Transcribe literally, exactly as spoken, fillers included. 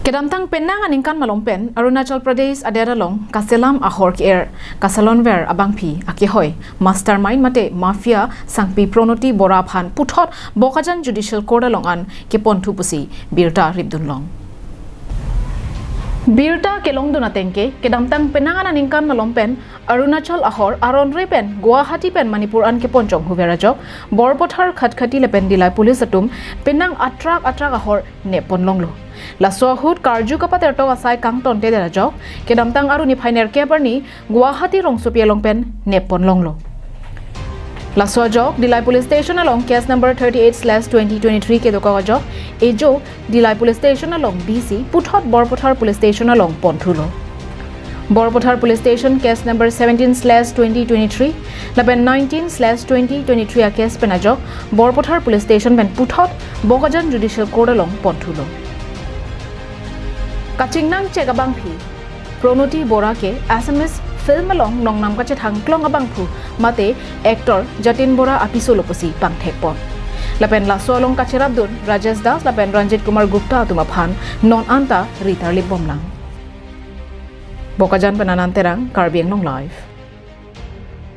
Kedamtang penang aningkan malom pen Arunachal Pradesh adet along kaselam ahor ke-er kasalonver abangphi akehoi mastermind mate mafia sangpi Pronoti Bora aphan puthot Bokajan Judicial Court along an keponthu pusi birta ripdunlong. Birta kelongdun ateng ke kedamtang penang aningkan malom pen Arunachal ahor aron re pen Guwahati pen Manipur an keponchonghuver ajok Borpathar, Khatkhati lapen Dillai police atum penang atrak atrak ahor nepponlonglo. Laso ahut karju kapatertok asai kangtontedet ajok kedamtang Aru niphai nerkep arni Guwahati rongsopi along pen nepponlonglo. Laso ajok Dillai Police Station along case number thirty-eight slash twenty twenty-three kedokok ajok ejo Dillai Police Station along B C puthot Borpathar Police Station along ponthulo. Borpathar Police Station case number seventeen slash twenty twenty-three lapen nineteen slash twenty twenty-three a case pen ajok Borpathar Police Station pen puthot Bokajan Judicial Court along ponthulo. Kachingnang chek abangphi Pronoti Bora ke Assamese film along nongnam kachethangklong abangphu mate actor Jatin Bora apisolo pusi pangthekpon. Lapen laso along kacherapdun Rajesh Das lapen Ranjit Kumar Gupta atum aphan non anta ritarlip bomlang. Bokajan pen Anand Terang, Karbi Anglong Live.